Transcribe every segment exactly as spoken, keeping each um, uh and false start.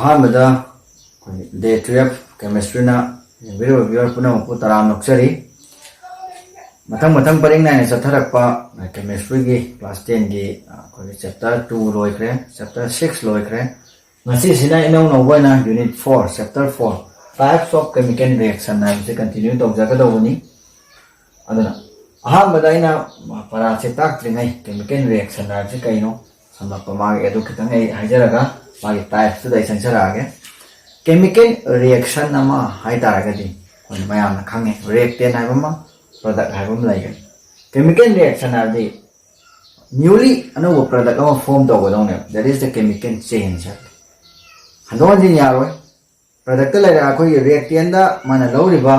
ꯑꯍꯥꯟꯕꯗ ꯑꯩꯈꯣꯏꯒꯤ ꯗꯦ ꯇꯨꯌꯦꯜꯐ ꯀꯦꯃꯤꯁꯇ꯭ꯔꯤꯅ ꯌꯦꯡꯕꯤꯔꯤꯕ ꯚꯤꯌꯨꯋꯔ ꯄꯨꯝꯅꯃꯛꯄꯨ ꯇꯔꯥꯝꯅ ꯑꯣꯛꯆꯔꯤ꯫ ꯃꯊꯪ ꯃꯊꯪ ꯄꯔꯤꯡ ꯅꯥꯏꯅ ꯆꯠꯊꯔꯛꯄ ꯀꯦꯃꯤꯁꯇ꯭ꯔꯤꯒꯤ ꯀ꯭ꯂꯥꯁ ꯇꯦꯟꯒꯤ ꯑꯩꯈꯣꯏꯒꯤ ꯆꯦꯞꯇꯔ ꯇꯨ ꯂꯣꯏꯈ꯭ꯔꯦ, ꯆꯦꯞꯇꯔ ꯁꯤꯛꯁ ꯂꯣꯏꯈ꯭ꯔꯦ꯫ ꯉꯁꯤꯁꯤꯅ ꯏꯅꯧ ꯅꯧꯕ ꯑꯣꯏꯅ unit four, chapter four, Types of Chemical Reaction ꯍꯥꯏꯕꯁꯤ ꯀꯟꯇꯤꯅ꯭ꯌꯨ ꯇꯧꯖꯒꯗꯧꯕꯅꯤ꯫ ꯑꯗꯨꯅ ꯑꯍꯥꯟꯕꯗ ꯑꯩꯅ ꯄꯔꯥꯁꯦ ꯇꯥꯛꯇ꯭ꯔꯤꯉꯩ ꯀꯦꯃꯤꯀꯦꯜ ꯔꯤꯌꯦꯛꯁꯟ ꯍꯥꯏꯕꯁꯤ ꯀꯩꯅꯣ, ꯁꯝꯂꯞꯄ ꯃꯥꯒꯤ ꯑꯗꯨ ꯈꯤꯇꯪ ꯑꯩ ꯍꯥꯏꯖꯔꯒ ꯃꯥꯒꯤ ꯇꯥꯏꯞꯁꯇꯨꯗ ꯑꯩ ꯆꯪꯖꯔꯛꯑꯒꯦ꯫ ꯀꯦꯃꯤꯀꯦꯜ ꯔꯤꯌꯦꯛꯁꯟ ꯑꯃ ꯍꯥꯏ ꯇꯥꯔꯒꯗꯤ ꯑꯩꯈꯣꯏꯅ ꯃꯌꯥꯝꯅ ꯈꯪꯉꯦ, ꯔꯤꯌꯦꯛꯇꯦꯟ ꯍꯥꯏꯕ ꯑꯃ, ꯄ꯭ꯔꯗꯛ ꯍꯥꯏꯕ ꯑꯃ ꯂꯩꯒꯅꯤ꯫ ꯀꯦꯃꯤꯀꯦꯜ ꯔꯤꯌꯦꯛꯁꯟ ꯍꯥꯏꯕꯗꯤ ꯅ꯭ꯌꯨꯂꯤ ꯑꯅꯧꯕ ꯄ꯭ꯔꯗꯛ ꯑꯃ form ꯇꯧꯒꯗꯧꯅꯦꯕ, that is the chemical change ꯍꯥꯏꯕꯗꯤ꯫ ꯍꯟꯗꯣꯛ ꯍꯟꯖꯤꯟ ꯌꯥꯔꯣꯏ꯫ ꯄ꯭ꯔꯗꯛꯇ ꯂꯩꯔ ꯑꯩꯈꯣꯏꯒꯤ ꯔꯤꯌꯦꯛꯇꯦꯟꯗ ꯃꯥꯅ ꯂꯧꯔꯤꯕ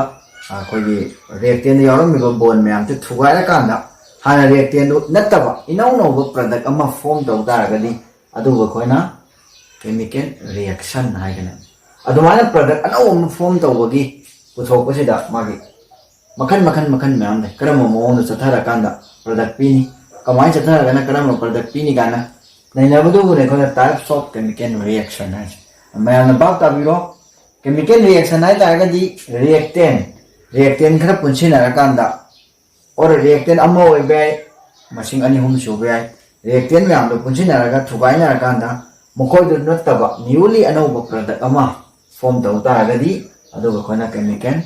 ꯑꯩꯈꯣꯏꯒꯤ ꯔꯤꯌꯦꯛꯇꯦꯟꯗ ꯌꯥꯎꯔꯝꯃꯤꯕ ꯕꯣꯟ ꯃꯌꯥꯝꯁꯦ ꯊꯨꯒꯥꯏꯔꯀꯥꯟꯗ ꯍꯥꯟꯅ ꯔꯤꯌꯦꯛꯇꯦꯟꯗꯨ ꯅꯠꯇꯕ ꯏꯅꯧ ꯅꯧꯕ ꯄ꯭ꯔꯗꯛ ꯑꯃ ꯐꯣꯝ ꯇꯧ ꯇꯥꯔꯒꯗꯤ ꯑꯗꯨꯕꯨ ꯑꯩꯈꯣꯏꯅ ꯀꯦꯃꯤꯀꯦꯜ ꯔꯤꯌꯦꯛꯁꯟ ꯍꯥꯏꯒꯅꯤ꯫ ꯑꯗꯨꯃꯥꯏꯅ ꯄ꯭ꯔꯗꯛ ꯑꯅꯧꯕ ꯑꯃ ꯐꯣꯝ ꯇꯧꯕꯒꯤ ꯄꯨꯊꯣꯛꯄꯁꯤꯗ ꯃꯥꯒꯤ ꯃꯈꯟ ꯃꯈꯟ ꯃꯈꯟ ꯃꯌꯥꯝ ꯂꯩ꯫ ꯀꯔꯝꯕ ꯃꯑꯣꯡꯗ ꯆꯠꯊꯔꯀꯥꯟꯗ ꯄ꯭ꯔꯗꯛ ꯄꯤꯅꯤ, ꯀꯃꯥꯏꯅ ꯆꯠꯊꯔꯒꯅ ꯀꯔꯝꯕ ꯄ꯭ꯔꯗꯛ ꯄꯤꯅꯤ ꯀꯥꯏꯅ ꯅꯩꯅꯕꯗꯨꯕꯨꯅꯦ ꯑꯩꯈꯣꯏꯅ types of chemical reaction ꯍꯥꯏꯁꯦ꯫ ꯃꯌꯥꯝꯅ ꯚꯥꯞ ꯇꯥꯕꯤꯔꯣ, ꯀꯦꯃꯤꯀꯦꯜ ꯔꯤꯌꯦꯛꯁꯟ ꯍꯥꯏ ꯇꯥꯔꯒꯗꯤ ꯔꯤꯌꯦꯛꯇꯦꯟ, ꯔꯤꯌꯦꯛꯇꯦꯟ ꯈꯔ ꯄꯨꯟꯁꯤꯟꯅꯔꯀꯥꯟꯗ, ꯑꯣꯔ ꯔꯤꯌꯦꯛꯇꯦꯟ ꯑꯃ ꯑꯣꯏꯕ ꯌꯥꯏ, ꯃꯁꯤꯡ ꯑꯅꯤ ꯑꯍꯨꯝ ꯁꯨꯕ ꯌꯥꯏ, ꯔꯤꯌꯦꯛꯇꯦꯟ ꯃꯌꯥꯝꯗꯣ ꯄꯨꯟꯁꯤꯟꯅꯔꯒ ꯊꯨꯒꯥꯏꯅꯔꯀꯥꯟꯗ ꯃꯈꯣꯏꯗꯨ ꯅꯠꯇꯕ ꯅ꯭ꯌꯨꯂꯤ ꯑꯅꯧꯕ ꯄ꯭ꯔꯗꯛ ꯑꯃ ꯐꯣꯝ ꯇꯧ ꯇꯥꯔꯒꯗꯤ ꯑꯗꯨꯒ ꯑꯩꯈꯣꯏꯅ ꯀꯦꯃꯤꯀꯦꯜ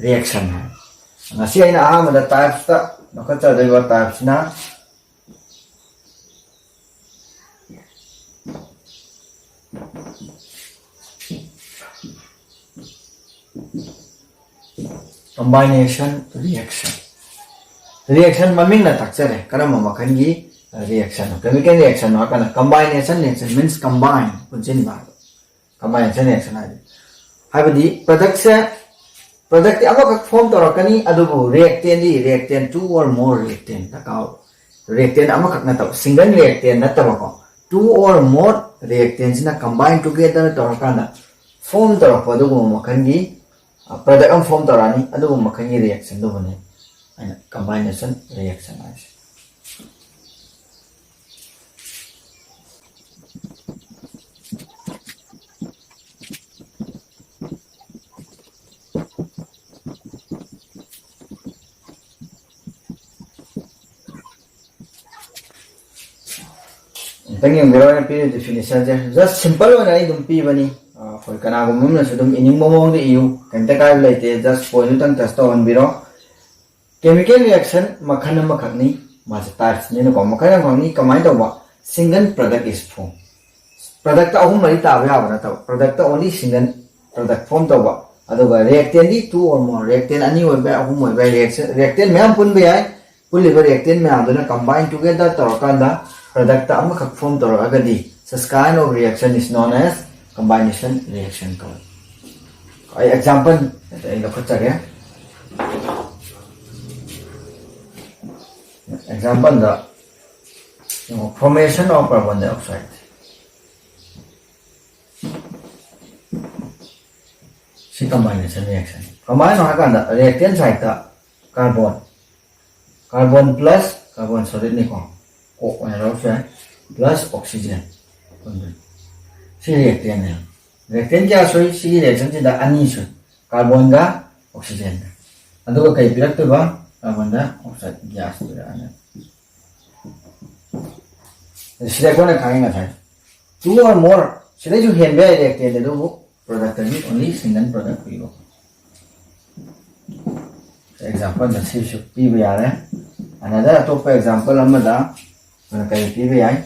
ꯔꯤꯌꯦꯛꯁꯟ ꯍꯥꯏ꯫ ꯉꯁꯤ ꯑꯩꯅ ꯑꯍꯥꯟꯕꯗ ꯇꯥꯏꯞꯁꯇ ꯂꯧꯈꯠꯆꯗꯣꯏꯕ ꯇꯥꯏꯞꯁꯤꯅ combination reaction꯫ ꯔꯤꯌꯦꯛꯁꯟ ꯃꯃꯤꯡꯅ ꯇꯥꯛꯆꯔꯦ ꯀꯔꯝꯕ ꯃꯈꯜꯒꯤ ꯔꯤꯌꯦꯛꯁꯟ, ꯀꯦꯃꯤꯀꯦꯜ ꯔꯤꯌꯦꯛꯁꯟ ꯍꯥꯏꯔꯀꯥꯟꯗ combination reaction means combine, ꯄꯨꯟꯁꯤꯟꯕ ꯍꯥꯏꯕ꯫ Combination reaction ꯍꯥꯏꯗꯤ ꯍꯥꯏꯕꯗꯤ ꯄ꯭ꯔꯗꯛꯁꯦ, ꯄ꯭ꯔꯗꯛꯇꯤ ꯑꯃꯈꯛ ꯐꯣꯝ ꯇꯧꯔꯛꯀꯅꯤ, ꯑꯗꯨꯕꯨ ꯔꯤꯌꯦꯛꯇꯦꯟꯗꯤ, ꯔꯤꯌꯦꯛꯇꯦꯟ two or more ꯔꯤꯌꯦꯛꯇꯦꯟ ꯗꯔꯀꯥꯔ ꯑꯣꯏ꯫ ꯔꯤꯌꯦꯛꯇꯦꯟ ꯑꯃꯈꯛ ꯅꯠꯇꯕ, ꯁꯤꯡꯒꯜ ꯔꯤꯌꯦꯛꯇꯦꯟ ꯅꯠꯇꯕꯀꯣ, two or more ꯔꯤꯌꯦꯛꯇꯦꯟꯁꯤꯅ combine together ꯇꯧꯔꯀꯥꯟꯗ ꯐꯣꯝ ꯇꯧꯔꯛꯄ ꯑꯗꯨꯒꯨꯝꯕ ꯃꯈꯜꯒꯤ ꯄ꯭ꯔꯗꯛ ꯑꯃ ꯐꯣꯝ ꯇꯧꯔꯛꯑꯅꯤ꯫ ꯑꯗꯨꯒꯨꯝꯕ ꯃꯈꯜꯒꯤ ꯔꯤꯌꯦꯛꯁꯟꯗꯨꯕꯨꯅꯦ ꯑꯩꯅ combination reaction ꯍꯥꯏꯁꯦ꯫ ꯈꯤꯇꯪ ꯌꯦꯡꯕꯤꯔꯣ, ꯑꯩꯅ ꯄꯤꯔꯤꯕ ꯗꯤꯐꯤꯅꯤꯁꯟꯁꯦ ꯖꯁ ꯁꯤꯝꯄꯜ ꯑꯣꯏꯅ ꯑꯩ ꯑꯗꯨꯝ ꯄꯤꯕꯅꯤ꯫ ꯑꯩꯈꯣꯏ ꯀꯅꯥꯒꯨꯝꯕ ꯑꯃꯅꯁꯨ ꯑꯗꯨꯝ ꯏꯅꯤꯡꯕ ꯃꯑꯣꯡꯗ ꯏꯌꯨ, ꯀꯩꯝꯇ ꯀꯥꯏꯕ ꯂꯩꯇꯦ꯫ ꯖꯁ ꯄꯣꯏꯟꯗꯨꯇꯪ ꯇꯁ ꯇꯧꯍꯟꯕꯤꯔꯣ꯫ ꯀꯦꯃꯤꯀꯦꯜ ꯔꯤꯌꯦꯛꯁꯟ ꯃꯈꯜ ꯑꯃꯈꯛꯅꯤ꯫ ꯃꯥꯁꯦ ꯇꯥꯏꯞꯁꯅꯤꯅꯀꯣ, ꯃꯈꯜ ꯑꯃꯈꯛꯅꯤ꯫ ꯀꯃꯥꯏꯅ ꯇꯧꯕ? Single product is form. Product ꯑꯍꯨꯝ ꯃꯔꯤ ꯇꯥꯕ ꯌꯥꯕ ꯅꯠꯇꯕ, product only single product form ꯇꯧꯕ꯫ ꯑꯗꯨꯒ ꯔꯤꯌꯦꯛꯇꯦꯟꯗꯤ ꯇꯨ ꯑꯣꯔ ꯃꯣꯔ, ꯔꯤꯌꯦꯛꯇꯦꯟ ꯑꯅꯤ ꯑꯣꯏꯕ ꯌꯥꯏ, ꯑꯍꯨꯝ ꯑꯣꯏꯕ ꯌꯥꯏ, ꯔꯤꯌꯦꯛꯇꯦꯟ ꯃꯌꯥꯝ ꯄꯨꯟꯕ ꯌꯥꯏ꯫ ꯄꯨꯜꯂꯤꯕ ꯔꯤꯌꯦꯛꯇꯦꯟ ꯃꯌꯥꯝꯗꯨꯅ ꯀꯝꯕꯥꯏꯟ ꯇꯨꯒꯦꯗꯔ ꯇꯧꯔꯀꯥꯟꯗ ꯄ꯭ꯔꯗꯛꯇ ꯑꯃꯈꯛ form ꯇꯧꯔꯛꯑꯒꯗꯤ such kind of reaction is known as combination reaction ꯀꯧꯏ꯫ ꯑꯩ ꯑꯦꯛꯖꯥꯝꯄꯜ ꯑꯩ ꯂꯧꯈꯠꯆꯒꯦ꯫ ꯑꯦꯛꯖꯥꯝꯄꯜꯗ formation of carbon dioxide꯫ ꯁꯤ ꯀꯝꯕꯥꯏꯅꯦꯁꯟ ꯔꯤꯌꯦꯛꯁꯟ꯫ ꯀꯃꯥꯏꯅ ꯍꯥꯏꯀꯥꯟꯗ ꯔꯤꯌꯦꯛꯇꯦꯟ ꯁꯥꯏꯠꯇ ꯀꯥꯔꯕꯣꯟ, ꯀꯥꯔꯕꯣꯟ ꯄ꯭ꯂꯁ ꯀꯥꯔꯕꯣꯟ ꯁꯣꯂꯤꯗꯅꯤꯀꯣ, ꯀꯣꯛ ꯑꯣꯏꯅ ꯂꯧꯔꯁꯨ ꯌꯥꯏ, ꯄ꯭ꯂꯁ ꯑꯣꯛꯁꯤꯖꯦꯟ ꯄꯨꯟꯗꯣꯏꯅꯤ꯫ ꯁꯤ ꯔꯤꯌꯦꯛꯇꯦꯟꯅꯦ꯫ ꯔꯤꯌꯦꯛꯇꯦꯟ ꯀꯌꯥ ꯁꯨꯏ? ꯁꯤꯒꯤ ꯔꯤꯌꯦꯛꯁꯟꯁꯤꯗ ꯑꯅꯤ ꯁꯨꯏ, ꯀꯥꯔꯕꯣꯟꯒ ꯑꯣꯛꯁꯤꯖꯦꯟꯒ꯫ ꯑꯗꯨꯒ ꯀꯩ ꯄꯤꯔꯛꯇꯣꯏꯕ? ꯀꯥꯔꯕꯣꯟ ꯗꯥꯏꯑꯣꯛꯁꯥꯏꯗ ꯒ꯭ꯌꯥꯁ ꯄꯤꯔꯛꯑꯅꯤ꯫ ꯁꯤꯗ ꯑꯩꯈꯣꯏꯅ ꯈꯪꯉꯤ ꯉꯁꯥꯏ, ꯇꯨ ꯑꯣꯔ ꯃꯣꯔ, ꯁꯤꯗꯩꯁꯨ ꯍꯦꯟꯕ ꯌꯥꯏ ꯔꯤꯌꯦꯛꯇꯦꯟꯗꯤ, ꯑꯗꯨꯕꯨ ꯄ꯭ꯔꯗꯛꯇꯗꯤ ꯑꯣꯟꯂꯤ ꯁꯤꯡꯒꯜ ꯄ꯭ꯔꯗꯛ ꯄꯤꯕ꯫ ꯑꯦꯛꯖꯥꯝꯄꯜꯗ ꯁꯤꯁꯨ ꯄꯤꯕ ꯌꯥꯔꯦ꯫ ꯑꯅꯗꯔ ꯑꯇꯣꯞꯄ ꯑꯦꯛꯖꯥꯝꯄꯜ ꯑꯃꯗ ꯑꯩꯈꯣꯏꯅ ꯀꯔꯤ ꯄꯤꯕ ꯌꯥꯏ?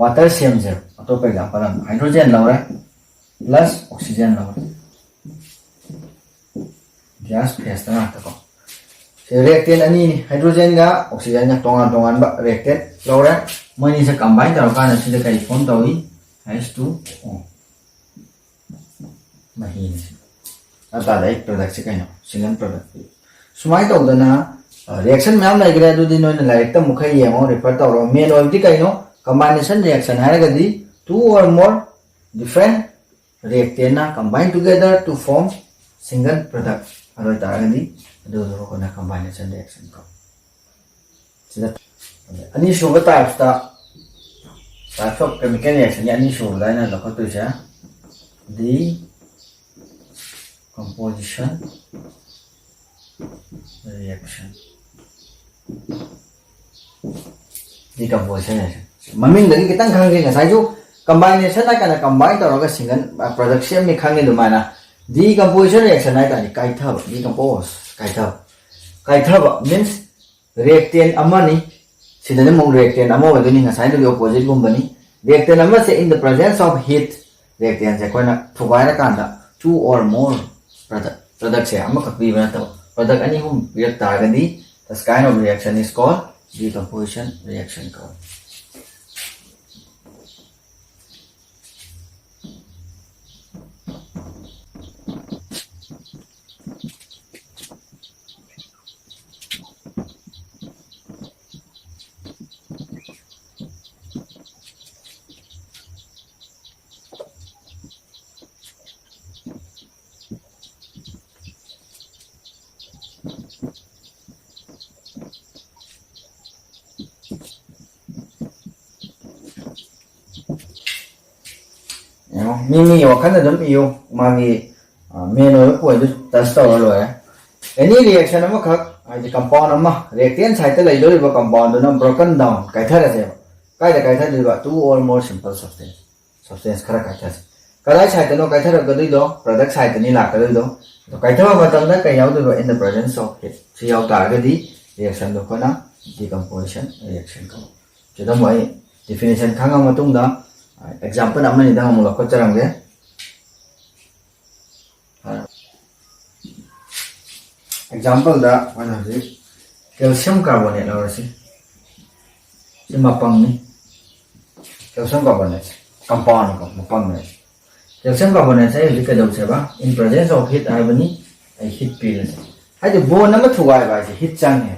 ꯋꯥꯇꯔ ꯁꯦꯝꯁꯦ꯫ ꯑꯇꯣꯞꯄ ꯑꯦꯛꯖꯥꯝꯄꯜ ꯑꯃ, ꯍꯥꯏꯗ꯭ꯔꯣꯖꯦꯟ ꯂꯧꯔꯦ, ꯄ꯭ꯂꯁ ꯑꯣꯛꯁꯤꯖꯦꯟ ꯂꯧꯔꯦ꯫ ꯒ꯭ꯌꯥꯁ ꯐꯦꯁꯇ ꯉꯥꯛꯇꯀꯣ꯫ ꯁꯤ ꯔꯤꯌꯦꯛꯇꯦꯟ ꯑꯅꯤꯅꯤ, ꯍꯥꯏꯗ꯭ꯔꯣꯖꯦꯟꯒ ꯑꯣꯛꯁꯤꯖꯦꯟꯒ ꯇꯣꯉꯥꯟ ꯇꯣꯉꯥꯟꯕ ꯔꯤꯌꯦꯛꯇꯦꯟ ꯂꯧꯔꯦ꯫ ꯃꯣꯏꯅꯤꯁꯦ ꯀꯝꯕꯥꯏꯟ ꯇꯧꯔꯀꯥꯟꯗ ꯁꯤꯗ ꯀꯔꯤ ꯐꯣꯝ ꯇꯧꯏ? ꯑꯩꯆ ꯇꯨ ꯑꯣ꯫ ꯃꯍꯤꯅꯤ꯫ ꯑꯗꯨ ꯇꯥꯔꯗꯤ ꯑꯩ ꯄ꯭ꯔꯗꯛꯁꯦ ꯀꯩꯅꯣ? Single product. ꯁꯨꯃꯥꯏꯅ ꯇꯧꯗꯅ ꯔꯤꯌꯦꯛꯁꯟ ꯃꯌꯥꯝ ꯂꯩꯈ꯭ꯔꯦ, ꯑꯗꯨꯗꯤ ꯅꯣꯏꯅ ꯂꯥꯏꯔꯤꯛꯇ ꯑꯃꯨꯛ ꯈꯔ ꯌꯦꯡꯉꯣ, ꯔꯤꯐꯔ ꯇꯧꯔꯣ꯫ ꯃꯦꯟ ꯑꯣꯏꯕꯗꯤ ꯀꯩꯅꯣ? ꯀꯝꯕꯥꯏꯅꯦꯁꯟ ꯔꯤꯌꯦꯛꯁꯟ ꯍꯥꯏꯔꯒꯗꯤ two or more different reactantꯅ combine together to form single product꯫ ꯑꯗꯨ ꯑꯣꯏꯇꯥꯔꯒꯗꯤ ꯑꯗꯨꯗꯣ ꯑꯩꯈꯣꯏꯅ ꯀꯝꯕꯥꯏꯅꯦꯁꯟ ꯔꯤꯌꯦꯛꯁꯟ ꯀꯧꯏ꯫ ꯁꯤꯗ ꯑꯅꯤꯁꯨꯕ ꯇꯥꯏꯞꯁꯇ, types of chemical reactionꯒꯤ ꯑꯅꯤꯁꯨꯕꯗ ꯑꯩꯅ ꯂꯧꯈꯠꯇꯣꯏꯁꯦ decomposition reaction꯫ Decomposition reaction. ꯃꯃꯤꯡꯗꯒꯤ ꯈꯤꯇꯪ ꯈꯪꯒꯦ, ꯉꯁꯥꯏꯁꯨ combination ꯍꯥꯏ ꯀꯥꯟꯗ combine ꯇꯧꯔꯒ single product ꯁꯦꯝꯃꯤ ꯈꯪꯉꯤ, ꯑꯗꯨꯃꯥꯏꯅ decomposition reaction ꯍꯥꯏ ꯇꯥꯔꯗꯤ ꯀꯥꯏꯊꯕ, decompose, ꯀꯥꯏꯊꯕ꯫ ꯀꯥꯏꯊꯕ means reactant ꯑꯃꯅꯤ꯫ ꯁꯤꯗꯅ ꯑꯃꯨꯛ reactant ꯑꯃ ꯑꯣꯏꯗꯣꯏꯅꯤ, ꯉꯁꯥꯏꯗꯨꯒꯤ opposite ꯒꯨꯝꯕꯅꯤ꯫ Reactant ꯑꯃꯁꯦ in the presence of heat, reactant ꯁꯦ ꯑꯩꯈꯣꯏꯅ ꯊꯨꯒꯥꯏꯔꯀꯥꯟꯗ two or more product, product ꯁꯦ ꯑꯃꯈꯛ ꯄꯤꯕ ꯅꯠꯇꯕ product ꯑꯅꯤ ꯑꯍꯨꯝ ꯄꯤꯔꯛ ꯇꯥꯔꯒꯗꯤ this kind of reaction is called decomposition reaction ꯀꯧꯏ꯫ ꯌꯦꯡꯉꯣ, ꯃꯤ ꯃꯤꯒꯤ ꯋꯥꯈꯜꯗ ꯑꯗꯨꯝ ꯏꯌꯨ, ꯃꯥꯒꯤ main ꯑꯣꯏꯕ point ꯇꯨ touch ꯇꯧꯔ ꯂꯣꯏꯔꯦ꯫ Any reaction ꯑꯃꯈꯛ, ꯍꯥꯏꯗꯤ compound ꯑꯃ reactant side ꯇ ꯂꯩꯗꯧꯔꯤꯕ compound ꯗꯨꯅ broken down, ꯀꯥꯏꯊꯔꯁꯦꯕ꯫ ꯀꯥꯏꯗ ꯀꯥꯏꯊꯗꯣꯏꯕ? Two or more simple substance, substance ꯈꯔ ꯀꯥꯏꯊꯁꯦ꯫ ꯀꯗꯥꯏ side ꯇꯅꯣ ꯀꯥꯏꯊꯔꯛꯀꯗꯣꯏꯗꯣ? Product side ꯇꯅꯤ ꯂꯥꯛꯀꯗꯣꯏꯗꯣ꯫ ꯑꯗꯣ ꯀꯥꯏꯊꯕ ꯃꯇꯝꯗ ꯀꯩ ꯌꯥꯎꯗꯣꯏꯕ? In the presence of heat꯫ ꯁꯤ ꯌꯥꯎ ꯇꯥꯔꯒꯗꯤ reaction ꯗꯣ ꯑꯩꯈꯣꯏꯅ decomposition reaction ꯀꯧꯏ꯫ ꯁꯤꯗ ꯑꯃꯨꯛ ꯑꯩ definition ꯈꯪꯉ ꯃꯇꯨꯡꯗ example ꯑꯃꯅꯤꯗꯪ ꯑꯃꯨꯛ ꯂꯧꯈꯠꯆꯔꯝꯒꯦ꯫ Example ꯗ ꯑꯩꯈꯣꯏꯅ ꯍꯧꯖꯤꯛ calcium carbonate ꯂꯧꯔꯁꯤ꯫ ꯁꯤ ꯃꯄꯪꯅꯤ꯫ Calcium carbonate ꯁꯦ compound ꯀꯣ, ꯃꯄꯪꯅꯦ꯫ Calcium carbonate ꯁꯦ ꯑꯩ ꯍꯧꯖꯤꯛ ꯀꯩꯗꯧꯁꯦꯕ? In presence of heat ꯍꯥꯏꯕꯅꯤ꯫ ꯑꯩ heat ꯄꯤꯔꯁꯦ꯫ ꯍꯥꯏꯗꯤ bond ꯑꯃ ꯊꯨꯒꯥꯏꯕ ꯍꯥꯏꯁꯦ heat ꯆꯪꯉꯦ꯫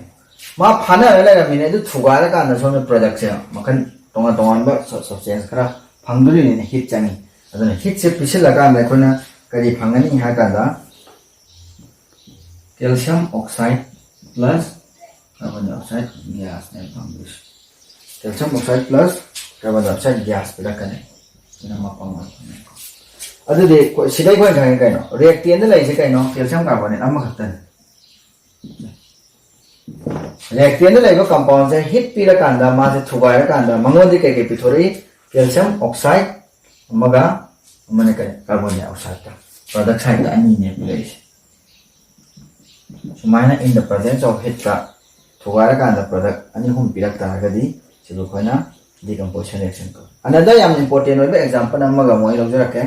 ꯃꯥ ꯐꯥꯅꯔ ꯂꯩꯔꯝꯃꯤꯅꯦ, ꯑꯗꯨ ꯊꯨꯒꯥꯏꯔꯀꯥꯟꯗ ꯁꯣꯝꯗ product ꯁꯦ ꯃꯈꯜ ꯇꯣꯉꯥꯟ ꯇꯣꯉꯥꯟꯕ sub-, substance ꯈꯔ ꯐꯪꯗꯣꯔꯤꯅꯤꯅ heat ꯆꯪꯉꯤ꯫ ꯑꯗꯨꯅ heat ꯁꯦ ꯄꯤꯁꯤꯜꯂꯀꯥꯟꯗ ꯑꯩꯈꯣꯏꯅ ꯀꯔꯤ ꯐꯪꯒꯅꯤ ꯍꯥꯏ ꯀꯥꯟꯗ calcium oxide plus carbon dioxide gas ꯅꯦ ꯐꯪꯗꯣꯏꯁꯦ꯫ Calcium oxide plus carbon dioxide gas ꯄꯤꯔꯛꯀꯅꯤ꯫ ꯁꯤꯅ ꯃꯄꯪ ꯑꯣꯏꯔꯛꯀꯅꯤ꯫ ꯑꯗꯨꯗꯤ ꯑꯩꯈꯣꯏ ꯁꯤꯗꯩ ꯑꯩꯈꯣꯏꯅ ꯈꯪꯉꯤ ꯀꯩꯅꯣ? Reactant ꯗ ꯂꯩꯔꯤꯁꯦ ꯀꯩꯅꯣ? Calcium carbonate ꯑꯃꯈꯛꯇꯅꯤ꯫ Reactantꯗ ꯂꯩꯕ compoundꯁꯦ heat ꯄꯤꯔꯀꯥꯟꯗ ꯃꯥꯁꯦ ꯊꯨꯒꯥꯏꯔꯀꯥꯟꯗ ꯃꯉꯣꯟꯗ ꯀꯩꯀꯩ ꯄꯤꯊꯣꯔꯛꯏ? Calcium oxide ꯑꯃꯒ ꯑꯃꯅ ꯀꯔꯤ? Carbon dioxideꯇ, product sideꯇ ꯑꯅꯤꯅꯦ ꯄꯤꯔꯛꯏꯁꯦ꯫ ꯁꯨꯃꯥꯏꯅ in the presence of heatꯇ ꯊꯨꯒꯥꯏꯔꯀꯥꯟꯗ product ꯑꯅꯤ ꯑꯍꯨꯝ ꯄꯤꯔꯛ ꯇꯥꯔꯒꯗꯤ ꯁꯤꯕꯨ ꯑꯩꯈꯣꯏꯅ decomposition reaction ꯀꯧꯏ꯫ Another ꯌꯥꯝ important ꯑꯣꯏꯕ example ꯑꯃꯒ ꯑꯃꯨꯛ ꯑꯩ ꯂꯧꯖꯔꯛꯀꯦ꯫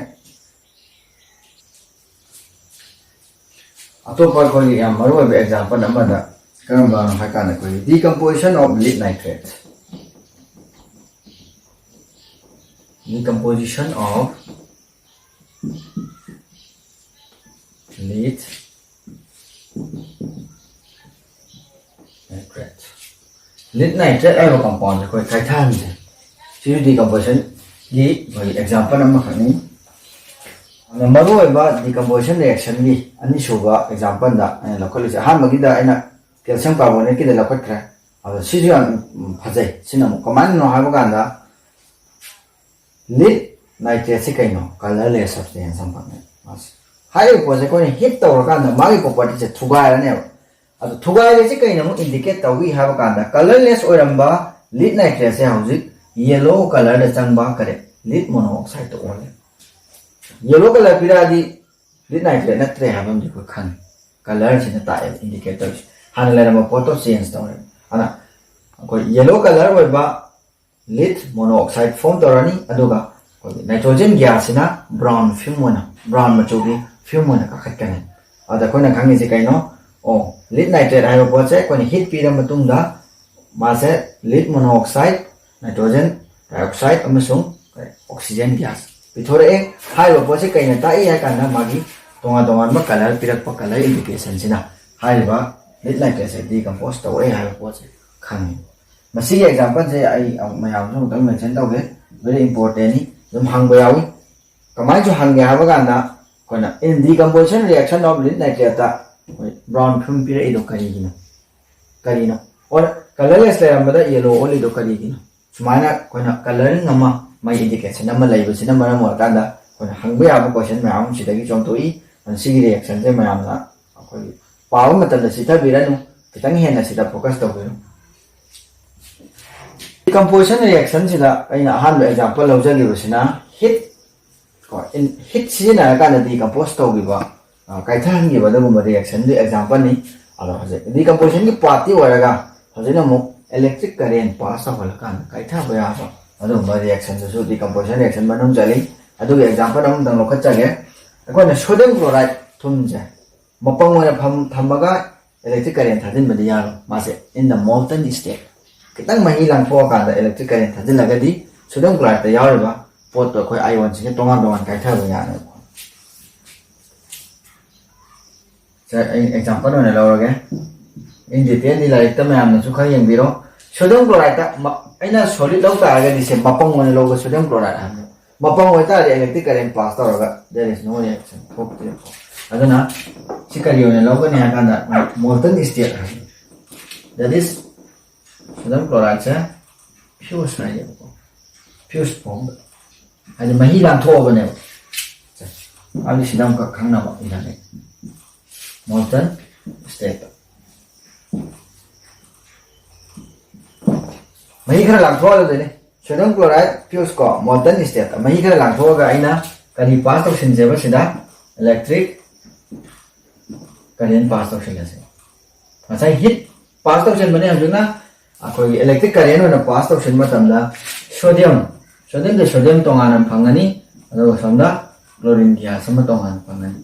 ꯑꯇꯣꯞꯄ ꯑꯩꯈꯣꯏꯒꯤ ꯌꯥꯝ ꯃꯔꯨꯑꯣꯏꯕ example ꯑꯃꯗ ꯀꯔꯝꯕꯅꯣ ꯍꯥꯏ ꯀꯥꯟꯗ ꯑꯩꯈꯣꯏꯒꯤ decomposition of lead nitrate, decomposition of lead nitrate, lead nitrate ꯍꯥꯏꯕ compoundꯁꯦ ꯑꯩꯈꯣꯏ ꯀꯥꯏꯊꯍꯟꯁꯦ꯫ ꯁꯤꯁꯨ decompositionꯒꯤ ꯑꯩꯈꯣꯏꯒꯤ example ꯑꯃꯈꯛꯅꯤ꯫ ꯑꯗꯨꯅ ꯃꯔꯨꯑꯣꯏꯕ decomposition reactionꯒꯤ ꯑꯅꯤꯁꯨꯕ exampleꯗ ꯑꯩꯅ ꯂꯧꯈꯠꯂꯤꯁꯦ, ꯑꯍꯥꯟꯕꯒꯤꯗ ꯑꯩꯅ calcium carbonateꯀꯤꯗ ꯂꯧꯈꯠꯈ꯭ꯔꯦ꯫ ꯑꯗꯣ ꯁꯤꯁꯨ ꯌꯥꯝ, ꯎꯝ, ꯐꯖꯩ꯫ ꯁꯤꯅ ꯑꯃꯨꯛ ꯀꯃꯥꯏꯅꯅꯣ ꯍꯥꯏꯕ ꯀꯥꯟꯗ, lead nitrateꯁꯤ ꯀꯩꯅꯣ? Colourless substance ꯑꯃꯈꯛꯅꯦ ꯃꯥꯁꯦ꯫ ꯍꯥꯏꯔꯤꯕ ꯄꯣꯠꯁꯦ ꯑꯩꯈꯣꯏꯅ heat ꯇꯧꯔꯀꯥꯟꯗ ꯃꯥꯒꯤ propertyꯁꯦ ꯊꯨꯒꯥꯏꯔꯅꯦꯕ꯫ ꯑꯗꯣ ꯊꯨꯒꯥꯏꯔꯤꯁꯦ ꯀꯩꯅ ꯑꯃꯨꯛ indicate ꯇꯧꯏ ꯍꯥꯏꯕ ꯀꯥꯟꯗ, colourless ꯑꯣꯏꯔꯝꯕ lead nitrateꯁꯦ ꯍꯧꯖꯤꯛ yellow colourꯗ ꯆꯪꯕ ꯀꯔꯤ? Lead monoxideꯇ ꯑꯣꯜꯂꯦ꯫ Yellow colour ꯄꯤꯔꯛꯑꯗꯤ lead nitrate ꯅꯠꯇ꯭ꯔꯦ ꯍꯥꯏꯕ ꯑꯃꯗꯤ ꯑꯩꯈꯣꯏ ꯈꯪꯉꯤ꯫ Colourꯁꯤꯅ ꯇꯥꯛꯑꯦꯕ indicate ꯇꯧꯔꯤꯁꯦ꯫ ꯍꯥꯟꯅ ꯂꯩꯔꯝꯕ ꯄꯣꯠꯇꯣ change ꯇꯧꯔꯦ꯫ ꯑꯗꯨꯅ ꯑꯩꯈꯣꯏ yellow colour ꯑꯣꯏꯕ lead monoxide form ꯇꯧꯔꯅꯤ, ꯑꯗꯨꯒ ꯑꯩꯈꯣꯏꯒꯤ nitrogen gasꯁꯤꯅ brown fume ꯑꯣꯏꯅ, brown ꯃꯆꯨꯒꯤ fume ꯑꯣꯏꯅ ꯀꯥꯈꯠꯀꯅꯤ꯫ ꯑꯗ ꯑꯩꯈꯣꯏꯅ ꯈꯪꯉꯤꯁꯦ ꯀꯩꯅꯣ? ꯑꯣ, lead nitrate ꯍꯥꯏꯕ ꯄꯣꯠꯁꯦ ꯑꯩꯈꯣꯏꯅ heat ꯄꯤꯔ ꯃꯇꯨꯡꯗ ꯃꯥꯁꯦ lead monoxide, nitrogen dioxide ꯑꯃꯁꯨꯡ oxygen gas ꯄꯤꯊꯣꯔꯛꯑꯦ꯫ ꯍꯥꯏꯔꯤꯕ ꯄꯣꯠꯁꯦ ꯀꯩꯅ ꯇꯥꯛꯏ ꯍꯥꯏ ꯀꯥꯟꯗ, ꯃꯥꯒꯤ ꯇꯣꯉꯥꯟ ꯇꯣꯉꯥꯟꯕ colour ꯄꯤꯔꯛꯄ, colour indicationꯁꯤꯅ ꯍꯥꯏꯔꯤꯕ lead nitrateꯁꯦ decompose ꯇꯧꯔꯛꯑꯦ ꯍꯥꯏꯕ ꯄꯣꯠꯁꯦ ꯈꯪꯉꯤ꯫ ꯃꯁꯤꯒꯤ exampleꯁꯦ ꯑꯩ ꯑꯃꯨꯛ ꯃꯌꯥꯝꯁꯨ ꯑꯃꯨꯛꯇꯪ mention ꯇꯧꯒꯦ, very importantꯅꯤ, ꯑꯗꯨꯝ ꯍꯪꯕ ꯌꯥꯎꯏ꯫ ꯀꯃꯥꯏꯅꯁꯨ ꯍꯪꯒꯦ ꯍꯥꯏꯕ ꯀꯥꯟꯗ, ꯑꯩꯈꯣꯏꯅ in decomposition reaction of lead nitrateꯇ ꯑꯩꯈꯣꯏ brown fume ꯄꯤꯔꯛꯏꯗꯣ ꯀꯔꯤꯒꯤꯅꯣ? ꯀꯔꯤꯅꯣ? Or colourless ꯂꯩꯔꯝꯕꯗ yellow ꯑꯣꯜꯂꯤꯗꯣ ꯀꯔꯤꯒꯤꯅꯣ? ꯁꯨꯃꯥꯏꯅ ꯑꯩꯈꯣꯏꯅ colouring ꯑꯃ ꯃꯥꯒꯤ indication ꯑꯃ ꯂꯩꯕꯁꯤꯅ ꯃꯔꯝ ꯑꯣꯏꯔꯀꯥꯟꯗ ꯑꯩꯈꯣꯏꯅ ꯍꯪꯕ ꯌꯥꯕ question ꯃꯌꯥꯝ ꯑꯃ ꯁꯤꯗꯒꯤ ꯆꯣꯡꯊꯣꯛꯏ꯫ ꯑꯗꯨꯅ ꯁꯤꯒꯤ reactionꯁꯦ ꯃꯌꯥꯝꯅ ꯑꯩꯈꯣꯏꯒꯤ ꯄꯥꯕ ꯃꯇꯝꯗ ꯆꯤꯊꯕꯤꯔꯅꯨ꯫ ꯈꯤꯇꯪ ꯍꯦꯟꯅ ꯁꯤꯗ focus ꯇꯧꯕꯤꯔꯣ꯫ Decomposition reaction ꯁꯤꯗ ꯑꯩꯅ ꯑꯍꯥꯟꯕ example ꯂꯧꯖꯈꯤꯕꯁꯤꯅ heat ꯀꯣ, heat ꯁꯤꯖꯤꯟꯅꯔꯀꯥꯟꯗ decompose ꯇꯧꯈꯤꯕ, ꯀꯥꯏꯊꯍꯟꯈꯤꯕ ꯑꯗꯨꯒꯨꯝꯕ reaction ꯗꯨꯒꯤ example ꯅꯤ꯫ ꯑꯗꯣ ꯍꯧꯖꯤꯛ decomposition ꯒꯤ part ꯇꯤ ꯑꯣꯏꯔꯒ ꯍꯧꯖꯤꯛꯅ ꯑꯃꯨꯛ electric current pass ꯇꯧꯍꯜꯂꯀꯥꯟꯗ ꯀꯥꯏꯊꯕ ꯌꯥꯕ ꯑꯗꯨꯒꯨꯝꯕ reaction ꯗꯨꯁꯨ decomposition reaction ꯃꯅꯨꯡ ꯆꯜꯂꯤ꯫ ꯑꯗꯨꯒꯤ example ꯑꯃꯇꯪ ꯂꯧꯈꯠꯆꯒꯦ꯫ ꯑꯩꯈꯣꯏꯅ sodium chloride ꯊꯨꯝꯁꯦ ꯃꯄꯪ ꯑꯣꯏꯅ ꯊꯝꯃꯒ electric current ꯊꯥꯖꯤꯟꯕꯗꯤ ꯌꯥꯔꯣꯏ꯫ ꯃꯥꯁꯦ in the molten state, ꯈꯤꯇꯪ ꯃꯍꯤ ꯂꯥꯡꯊꯣꯛꯑꯀꯥꯟꯗ electric current ꯊꯥꯖꯤꯜꯂꯒꯗꯤ sodium chloride ꯇ ꯌꯥꯎꯔꯤꯕ ꯄꯣꯠꯇꯣ ꯑꯩꯈꯣꯏ ion ꯁꯤꯡꯁꯦ ꯇꯣꯉꯥꯟ ꯇꯣꯉꯥꯟ ꯀꯥꯏꯊꯕ ꯌꯥꯅꯦꯕꯀꯣ꯫ ꯁꯦ, ꯑꯩ example ꯑꯣꯏꯅ ꯂꯧꯔꯒꯦ꯫ In detail ꯗꯤ ꯂꯥꯏꯔꯤꯛꯇ ꯃꯌꯥꯝꯅꯁꯨ ꯈꯔ ꯌꯦꯡꯕꯤꯔꯣ꯫ Sodium chloride ꯇ ꯑꯩꯅ solid ꯂꯧ ꯇꯥꯔꯒꯗꯤ ꯁꯦ ꯃꯄꯪ ꯑꯣꯏꯅ ꯂꯧꯕ sodium chloride ꯍꯥꯏꯕꯅꯦ꯫ ꯃꯄꯪ ꯑꯣꯏꯇꯥꯔꯗꯤ electric current pass ꯇꯧꯔꯒ there is no reaction ꯊꯣꯛꯇꯦꯕꯀꯣ꯫ ꯑꯗꯨꯅ ꯁꯤ ꯀꯔꯤ ꯑꯣꯏꯅ ꯂꯧꯒꯅꯤ ꯍꯥꯏ ꯀꯥꯟꯗ molten state high. That is sodium chloride say fused ꯍꯥꯏꯌꯦꯕꯀꯣ꯫ Fused form ꯗ ꯍꯥꯏꯗꯤ ꯃꯍꯤ ꯂꯥꯡꯊꯣꯛꯑꯕꯅꯦꯕ꯫ ꯑꯗꯨ ꯁꯤꯗ ꯑꯃꯨꯛꯈꯛ ꯈꯪꯅꯕ ꯏꯔꯒꯦ꯫ Molten state ꯇ ꯃꯍꯤ ꯈꯔ ꯂꯥꯡꯊꯣꯛꯍꯜꯂꯗꯣꯏꯅꯦ꯫ Sodium chloride fused ꯀꯣ, molten state ꯇ ꯃꯍꯤ ꯈꯔ ꯂꯥꯡꯊꯣꯛꯑꯒ ꯑꯩꯅ ꯀꯔꯤ pass ꯇꯧꯁꯤꯟꯁꯦꯕ ꯁꯤꯗ? Electric current pass ꯇꯧꯁꯤꯜꯂꯁꯦ꯫ ꯉꯁꯥꯏ heat pass ꯇꯧꯁꯤꯟꯕꯅꯦ, ꯍꯧꯖꯤꯛꯅ ꯑꯩꯈꯣꯏꯒꯤ electric current ꯑꯣꯏꯅ pass ꯇꯧꯁꯤꯟꯕ ꯃꯇꯝꯗ sodium, sodium ꯗ sodium ꯇꯣꯉꯥꯟꯅ ꯐꯪꯒꯅꯤ, ꯑꯗꯨꯒ ꯁꯣꯝꯗ chlorine gas ꯑꯃ ꯇꯣꯉꯥꯟꯅ ꯐꯪꯒꯅꯤ꯫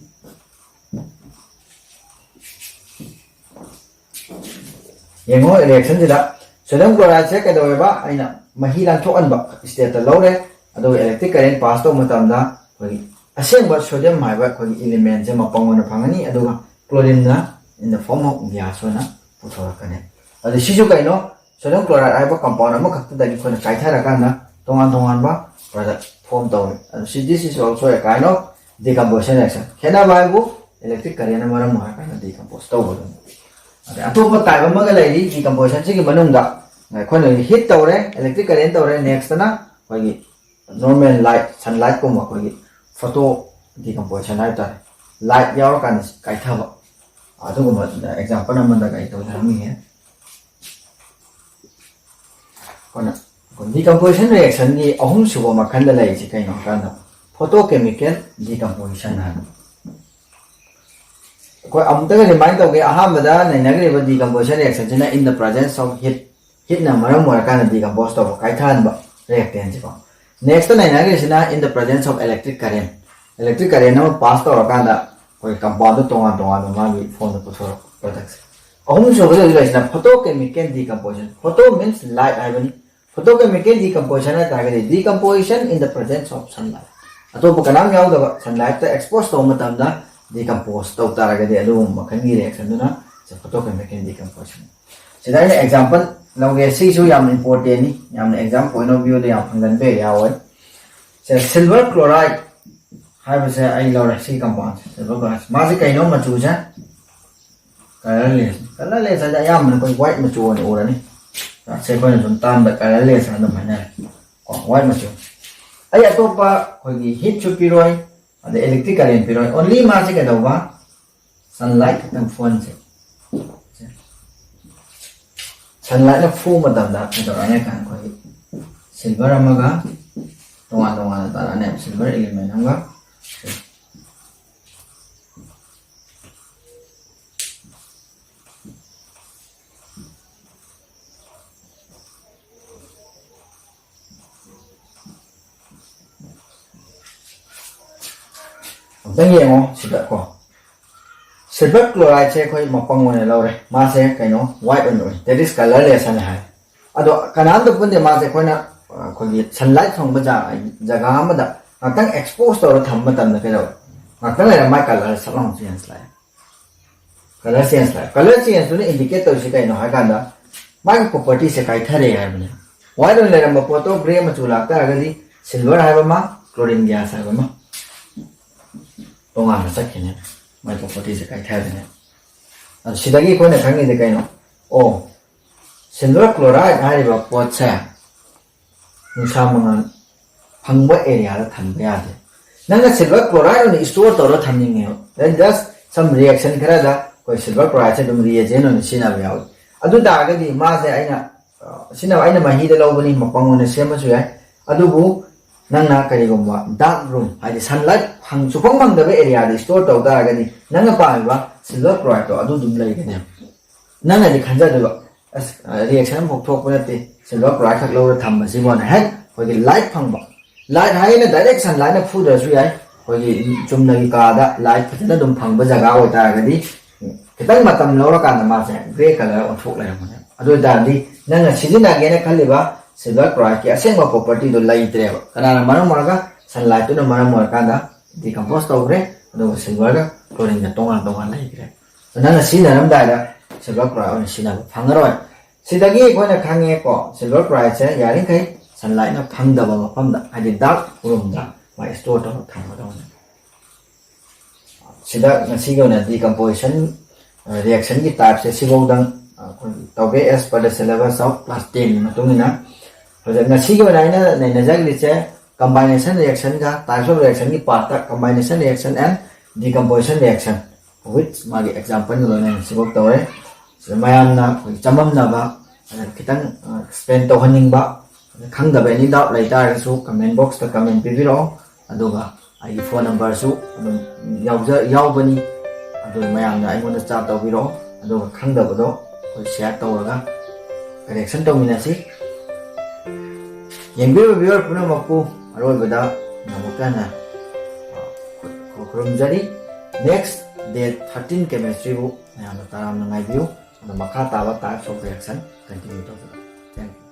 ꯌꯦꯡꯉꯣ, reaction ꯁꯤꯗ sodium chloride ꯁꯦ ꯀꯩꯗꯧꯋꯦꯕ? ꯑꯩꯅ ꯃꯍꯤ ꯂꯥꯡꯊꯣꯛꯍꯟꯕ state ꯇ ꯂꯧꯔꯦ, ꯑꯗꯨꯒ electric current pass ꯇꯧꯕ ꯃꯇꯝꯗ ꯑꯩꯈꯣꯏꯒꯤ ꯑꯁꯦꯡꯕ sodium ꯍꯥꯏꯕ ꯑꯩꯈꯣꯏꯒꯤ element ꯁꯦ ꯃꯄꯪ ꯑꯣꯏꯅ ꯐꯪꯒꯅꯤ, ꯑꯗꯨꯒ chlorine ꯅ in the form of gas ꯑꯣꯏꯅ ꯄꯨꯊꯣꯔꯛꯀꯅꯤ꯫ ꯑꯗꯨ ꯁꯤꯁꯨ ꯀꯩꯅꯣ? Sodium chloride ꯍꯥꯏꯕ compound ꯑꯃꯈꯛꯇꯗꯒꯤ ꯑꯩꯈꯣꯏꯅ ꯀꯥꯏꯊꯔꯀꯥꯟꯗ ꯇꯣꯉꯥꯟ ꯇꯣꯉꯥꯟꯕ product form ꯇꯧꯔꯦ꯫ ꯑꯗꯨ ꯁꯤ, this is also a kind of decomposition reaction꯫ ꯈꯦꯠꯅꯕ ꯍꯥꯏꯕꯨ electric current ꯅ ꯃꯔꯝ ꯑꯣꯏꯔꯀꯥꯟꯗ decompose ꯇꯧꯕꯗꯨꯅꯤ꯫ ꯑꯗꯩ ꯑꯇꯣꯞꯄ type ꯑꯃꯒ ꯂꯩꯔꯤ decomposition ꯁꯤꯒꯤ ꯃꯅꯨꯡꯗ꯫ ꯑꯩꯈꯣꯏꯅ heat ꯇꯧꯔꯦ, electric current ꯇꯧꯔꯦ, next ꯇꯅ ꯑꯩꯈꯣꯏꯒꯤ normal light, sunlight ꯀꯨꯝꯕ ꯑꯩꯈꯣꯏꯒꯤ photo decomposition ꯍꯥꯏ ꯇꯥꯔꯦ, light ꯌꯥꯎꯔꯀꯥꯟꯗ ꯀꯥꯏꯊꯕ꯫ ꯑꯗꯨꯒꯨꯝꯕ ꯑꯦꯛꯖꯥꯝꯄꯜ ꯑꯃꯗ ꯀꯩ ꯇꯧꯖꯔꯝꯃꯤꯉꯦ꯫ ꯑꯩꯈꯣꯏꯅ ꯗꯤꯀꯝꯄꯣꯖꯤꯁꯟ ꯔꯤꯌꯦꯛꯁꯟꯒꯤ ꯑꯍꯨꯝꯁꯨꯕ ꯃꯈꯜꯗ ꯂꯩꯔꯤꯁꯤ ꯀꯩꯅꯣ ꯍꯥꯏꯀꯥꯟꯗ, ꯐꯣꯇꯣ ꯀꯦꯃꯤꯀꯦꯜ ꯗꯤꯀꯝꯄꯣꯖꯤꯁꯟ ꯍꯥꯏꯕ꯫ ꯑꯩꯈꯣꯏ ꯑꯃꯨꯛꯇꯒ ꯔꯤꯃꯥꯏꯟ ꯇꯧꯒꯦ, ꯑꯍꯥꯟꯕꯗ ꯅꯩꯅꯈ꯭ꯔꯤꯕ decomposition ꯔꯤꯌꯦꯛꯁꯟꯁꯤꯅ in the presence of heat, ꯍꯤꯠꯅ ꯃꯔꯝ ꯑꯣꯏꯔꯀꯥꯟꯗ ꯗꯤꯀꯝꯄꯣꯖ ꯇꯧꯕ, ꯀꯥꯏꯊꯍꯟꯕ ꯔꯤꯌꯦꯛꯇꯦꯟꯁꯤꯀꯣ꯫ ꯅꯦꯛꯁꯇ ꯅꯩꯅꯈ꯭ꯔꯤꯁꯤꯅ in the presence of electric current, electric current ꯑꯃ ꯄꯥꯁ ꯇꯧꯔꯀꯥꯟꯗ ꯑꯩꯈꯣꯏ ꯀꯝꯄꯥꯎꯟꯗ ꯇꯣꯉꯥꯟ ꯇꯣꯉꯥꯟꯕ ꯃꯥꯒꯤ ꯐꯣꯝꯗ ꯄꯨꯊꯣꯔꯛꯄ ꯄ꯭ꯔꯗꯛꯁꯦ꯫ ꯑꯍꯨꯝꯁꯨꯕꯗ ꯍꯧꯖꯤꯛ ꯂꯩꯔꯤꯁꯤꯅ photochemical decomposition, photo means light ꯍꯥꯏꯕꯅꯤ꯫ Photochemical decomposition ꯍꯥꯏ ꯇꯥꯔꯒꯗꯤ decomposition in the presence of sunlight, ꯑꯇꯣꯞꯄ ꯀꯅꯥꯝ ꯌꯥꯎꯗꯕ ꯁꯟꯂꯥꯏꯠꯇ ꯑꯦꯛꯁꯄꯣꯖ ꯇꯧꯕ ꯃꯇꯝꯗ ꯗꯤꯀꯝꯄꯣꯖ ꯇꯧ ꯇꯥꯔꯒꯗꯤ ꯑꯗꯨꯒꯨꯝꯕ ꯃꯈꯜꯒꯤ ꯔꯤꯌꯦꯛꯁꯟꯗꯨꯅ ꯐꯣꯇꯣꯀꯦꯃꯤꯀꯦꯜ ꯗꯤꯀꯝꯄꯣꯖꯤꯁꯟ꯫ ꯁꯤꯗ ꯑꯩꯅ ꯑꯦꯛꯖꯥꯝꯄꯜ ꯂꯧꯒꯦ, ꯁꯤꯁꯨ ꯌꯥꯝ ꯏꯝꯄꯣꯔꯇꯦꯟꯅꯤ, ꯌꯥꯝꯅ ꯑꯦꯛꯖꯥꯝ ꯄꯣꯏꯟ ꯑꯣꯐ ꯚ꯭ꯌꯨꯗ ꯌꯥꯝ ꯍꯪꯒꯟꯕ ꯑꯦꯔꯤꯌꯥ ꯑꯣꯏ꯫ ꯁꯦ, ꯁꯤꯜꯚꯔ ꯀ꯭ꯂꯣꯔꯥꯏꯗ ꯍꯥꯏꯕꯁꯦ ꯑꯩ ꯂꯧꯔꯦ, ꯁꯤ ꯀꯝꯄꯥꯎꯟꯁꯦ ꯁꯤꯜꯚꯔ ꯀ꯭ꯂꯣꯔꯥꯏꯗ꯫ ꯃꯥꯁꯦ ꯀꯩꯅꯣ ꯃꯆꯨꯁꯦ? ꯀꯂꯔꯂꯦꯁ꯫ ꯀꯂꯔꯂꯦꯁ ꯍꯥꯏꯁꯦ ꯑꯌꯥꯝꯕꯅ ꯑꯩꯈꯣꯏ ꯋꯥꯏꯠ ꯃꯆꯨ ꯑꯣꯏꯅ ꯎꯔꯅꯤ꯫ ꯁꯦ, ꯑꯩꯈꯣꯏꯅ ꯁꯨꯝ ꯇꯥꯟꯕ ꯀꯂꯔꯂꯦꯁ ꯍꯥꯏꯅ ꯑꯗꯨꯝ ꯍꯥꯏꯅꯔꯦ꯫ ꯀꯣ, ꯋꯥꯏꯠ ꯃꯆꯨ꯫ ꯑꯩ ꯑꯇꯣꯞꯄ ꯑꯩꯈꯣꯏꯒꯤ ꯍꯤꯠꯁꯨ ꯄꯤꯔꯣꯏ, ꯑꯗꯩ ꯏꯂꯦꯛꯇ꯭ꯔꯤꯛ ꯀꯔꯦꯟ ꯄꯤꯔꯣꯏ, ꯑꯣꯟꯂꯤ ꯃꯥꯁꯦ ꯀꯩꯗꯧꯕ? ꯁꯟꯂꯥꯏꯠ ꯈꯛꯇꯪ ꯐꯨꯍꯟꯁꯦ꯫ ꯁꯟꯂꯥꯏꯠꯅ ꯐꯨꯕ ꯃꯇꯝꯗ ꯀꯩꯗꯧꯔꯛꯑꯅꯤ ꯍꯥꯏ ꯀꯥꯟꯗ ꯑꯩꯈꯣꯏꯒꯤ ꯁꯤꯜꯚꯔ ꯑꯃꯒ ꯇꯣꯉꯥꯟ ꯇꯣꯉꯥꯟꯅ ꯇꯥꯔꯛꯑꯅꯦꯕ, ꯁꯤꯜꯚꯔ ꯏꯂꯤꯃꯦꯟ ꯑꯃꯒ꯫ ꯑꯝꯇꯪ ꯌꯦꯡꯉꯣ ꯁꯤꯗ ꯀꯣ, ꯁꯤꯜꯚꯔ ꯀ꯭ꯂꯣꯔꯥꯏꯗꯁꯦ ꯑꯩꯈꯣꯏ ꯃꯄꯪ ꯑꯣꯏꯅ ꯂꯧꯔꯦ, ꯃꯥꯁꯦ ꯀꯩꯅꯣ, ꯋꯥꯏꯠ ꯑꯣꯏꯅ ꯎꯏ, that is colorless ꯍꯥꯏꯅ ꯍꯥꯏ꯫ ꯑꯗꯣ ꯀꯅꯥꯝꯇ ꯄꯨꯟꯗꯦ, ꯃꯥꯁꯦ ꯑꯩꯈꯣꯏꯅ ꯑ, ꯑꯩꯈꯣꯏꯒꯤ ꯁꯟꯂꯥꯏꯠ ꯐꯪꯕ ꯖꯥ-, ꯖꯒꯥ ꯑꯃꯗ ꯉꯥꯛꯇꯪ ꯑꯦꯛꯁꯄꯣꯖ ꯇꯧꯔ ꯊꯝꯕ ꯃꯇꯝꯗ ꯀꯩꯗꯧꯋꯦ? ꯉꯥꯛꯇꯪ ꯂꯩꯔ ꯃꯥꯏ ꯀꯂꯔ ꯁꯠ ꯂꯥꯎꯅ ꯆꯦꯟꯖ ꯂꯥꯛꯑꯦ꯫ ꯀꯂꯔ ꯆꯦꯟꯖ ꯂꯥꯛꯑꯦ꯫ ꯀꯂꯔ ꯆꯦꯟꯖꯇꯨꯅ ꯏꯟꯗꯤꯀꯦꯠ ꯇꯧꯔꯤꯁꯤ ꯀꯩꯅꯣ ꯍꯥꯏ ꯀꯥꯟꯗ, ꯃꯥꯒꯤ ꯄ꯭ꯔꯣꯄꯔꯇꯤꯁꯦ ꯀꯥꯏꯊꯔꯛꯑꯦ ꯍꯥꯏꯕꯅꯦ꯫ ꯋꯥꯏꯠ ꯑꯣꯏꯅ ꯂꯩꯔꯝꯕ ꯄꯣꯠꯇꯣ ꯒ꯭ꯔꯦ ꯃꯆꯨ ꯂꯥꯛꯇꯥꯔꯒꯗꯤ, ꯁꯤꯜꯚꯔ ꯍꯥꯏꯕ ꯑꯃ, ꯀ꯭ꯂꯣꯔꯤꯟ ꯒ꯭ꯌꯥꯁ ꯍꯥꯏꯕ ꯑꯃ ꯇꯣꯉꯥꯟꯅ ꯆꯠꯈꯤꯅꯦ꯫ ꯃꯥꯏ ꯄ꯭ꯔꯣꯄꯔꯇꯤꯁꯦ ꯀꯥꯏꯊꯔꯛꯑꯦ꯫ ꯑꯗꯣ ꯁꯤꯗꯒꯤ ꯑꯩꯈꯣꯏꯅ ꯈꯪꯉꯤꯁꯦ ꯀꯩꯅꯣ? ꯑꯣ, ꯁꯤꯜꯚꯔ ꯀ꯭ꯂꯣꯔꯥꯏꯗ ꯍꯥꯏꯔꯤꯕ ꯄꯣꯠꯁꯦ ꯅꯨꯡꯁꯥ ꯃꯉꯥꯜ ꯐꯪꯕ ꯑꯦꯔꯤꯌꯥꯗ ꯊꯝꯕ ꯌꯥꯗꯦ꯫ ꯅꯪꯅ ꯁꯤꯜꯚꯔ ꯀ꯭ꯂꯣꯔꯥꯏꯗ ꯑꯣꯏꯅ ꯏꯁꯇꯣꯔ ꯇꯧꯔ ꯊꯝꯅꯤꯡꯉꯦꯕ, then just some reaction ꯈꯔꯗ ꯑꯩꯈꯣꯏ silver chloride ꯁꯦ ꯑꯗꯨꯝ reagent ꯑꯣꯏꯅ ꯁꯤꯖꯤꯟꯅꯕ ꯌꯥꯎꯏ꯫ ꯑꯗꯨ ꯇꯥꯔꯒꯗꯤ ꯃꯥꯁꯦ ꯑꯩꯅ ꯑ, ꯁꯤꯖꯤꯟꯅꯕ, ꯑꯩꯅ ꯃꯍꯤꯗ ꯂꯧꯕꯅꯤ, ꯃꯄꯪ ꯑꯣꯏꯅ ꯁꯦꯝꯕꯁꯨ ꯌꯥꯏ꯫ ꯑꯗꯨꯕꯨ ꯅꯪꯅ ꯀꯔꯤꯒꯨꯝꯕ dark room, ꯍꯥꯏꯗꯤ sunlight ꯐꯪ-, ꯁꯨꯐꯪ ꯐꯪꯗꯕ area ꯗ store ꯇꯧ ꯇꯥꯔꯒꯗꯤ ꯅꯪꯅ ꯄꯥꯝꯃꯤꯕ silver chloride ꯇꯣ ꯑꯗꯨ ꯑꯗꯨꯝ ꯂꯩꯒꯅꯦꯕ꯫ ꯅꯪꯅꯗꯤ ꯈꯟꯖꯗꯣꯏꯕ, "ꯑꯁ, reaction ꯑꯃꯐꯥꯎ ꯊꯣꯛꯄ ꯅꯠꯇꯦ, silver chloride ꯈꯛ ꯂꯧꯔ ꯊꯝꯕꯁꯤꯕꯨꯅ", ꯍꯦꯛ ꯑꯩꯈꯣꯏꯒꯤ light ꯐꯪꯕ, light ꯍꯥꯏꯅ direct sunlight ꯅ ꯐꯨꯗ꯭ꯔꯁꯨ ꯌꯥꯏ, ꯑꯩꯈꯣꯏꯒꯤ ꯆꯨꯝꯅꯒꯤ ꯀꯥꯗ light ꯐꯖꯅ ꯑꯗꯨꯝ ꯐꯪꯕ ꯖꯒꯥ ꯑꯣꯏꯇꯥꯔꯒꯗꯤ ꯈꯤꯇꯪ ꯃꯇꯝ ꯂꯧꯔꯀꯥꯟꯗ ꯃꯥꯁꯦ grey colour ꯑꯣꯟꯊꯣꯛ ꯂꯩꯔꯝꯒꯅꯦꯕ꯫ ꯑꯗꯨ ꯑꯣꯏꯇꯥꯔꯗꯤ ꯅꯪꯅ ꯁꯤꯖꯤꯟꯅꯒꯦꯅ ꯈꯜꯂꯤꯕ silver chloride ꯀꯤ ꯑꯁꯦꯡꯕ property ꯗꯣ ꯂꯩꯇ꯭ꯔꯦꯕ꯫ ꯀꯅꯥꯅ ꯃꯔꯝ ꯑꯣꯏꯔꯒ? Sunlight ꯇꯨꯅ ꯃꯔꯝ ꯑꯣꯏꯔꯀꯥꯟꯗ decompose ꯇꯧꯈ꯭ꯔꯦ, ꯑꯗꯨꯒ silver ꯒ chlorine ꯒ ꯇꯣꯉꯥꯟ ꯇꯣꯉꯥꯟ ꯂꯩꯈ꯭ꯔꯦ꯫ ꯅꯪꯅ ꯁꯤꯖꯤꯟꯅꯔꯝꯗꯥꯏꯗ silver chloride ꯑꯣꯏꯅ ꯁꯤꯖꯤꯟꯅꯕ ꯐꯪꯉꯔꯣꯏ꯫ ꯁꯤꯗꯒꯤ ꯑꯩꯈꯣꯏꯅ ꯈꯪꯉꯦꯀꯣ, silver chloride ꯁꯦ ꯌꯥꯔꯤꯈꯩ sunlight ꯅ ꯐꯪꯗꯕ ꯃꯐꯝꯗ, ꯍꯥꯏꯗꯤ dark room ꯗ ꯃꯥ store ꯇꯧꯔꯒ ꯊꯝꯒꯗꯧꯕꯅꯤ꯫ ꯁꯤꯗ ꯉꯁꯤꯒꯤ ꯑꯣꯏꯅ decomposition reaction ꯒꯤ type ꯁꯦ ꯁꯤꯐꯧꯗꯪ ꯑꯩꯈꯣꯏ ꯇꯧꯒꯦ, as per the syllabus of class ten ꯒꯤ ꯃꯇꯨꯡ ꯏꯟꯅ꯫ ꯍꯧꯖꯤꯛ ꯉꯁꯤꯒꯤ ꯑꯣꯏꯅ ꯑꯩꯅ ꯅꯩꯅꯖꯈ꯭ꯔꯤꯁꯦ combination reaction ꯒ types of reaction ꯒꯤ part ꯇ, combination reaction and decomposition reaction with ꯃꯥꯒꯤ example ꯒ ꯂꯣꯏꯅꯅ ꯁꯤꯐꯧ ꯇꯧꯔꯦ꯫ ꯁꯤꯗ ꯃꯌꯥꯝꯅ ꯑꯩꯈꯣꯏ ꯆꯃꯝꯅꯕ, ꯑꯗ ꯈꯤꯇꯪ explain ꯇꯧꯍꯟꯅꯤꯡꯕ, ꯑꯗ ꯈꯪꯗꯕ any doubt ꯂꯩ ꯇꯥꯔꯒꯁꯨ comment box ꯇ comment ꯄꯤꯕꯤꯔꯛꯑꯣ꯫ ꯑꯗꯨꯒ ꯑꯩꯒꯤ phone number ꯁꯨ ꯑꯗꯨꯝ ꯌꯥꯎꯖ-, ꯌꯥꯎꯕꯅꯤ꯫ ꯑꯗꯨ ꯃꯌꯥꯝꯅ ꯑꯩꯉꯣꯟꯗ chat ꯇꯧꯕꯤꯔꯛꯑꯣ꯫ ꯑꯗꯨꯒ ꯈꯪꯗꯕꯗꯣ ꯑꯩꯈꯣꯏ share ꯇꯧꯔꯒ correction ꯇꯧꯃꯤꯟꯅꯁꯤ꯫ ꯌꯦꯡꯕꯤꯔꯤꯕ viewer ꯄꯨꯝꯅꯃꯛꯄꯨ ꯑꯔꯣꯏꯕꯗ ꯑꯃꯨꯛꯀ ꯍꯟꯅ, ꯑ, ꯈꯨ-, ꯈꯨꯔꯨꯝꯖꯔꯤ꯫ Next date thirteen chemistry ꯕꯨ ꯃꯌꯥꯝꯅ ꯇꯔꯥꯝꯅ ꯉꯥꯏꯕꯤꯌꯨ꯫ ꯑꯗꯣ ꯃꯈꯥ ꯇꯥꯕ types of reaction continue ꯇꯧꯖꯔꯛꯀꯦ꯫ Thank you꯫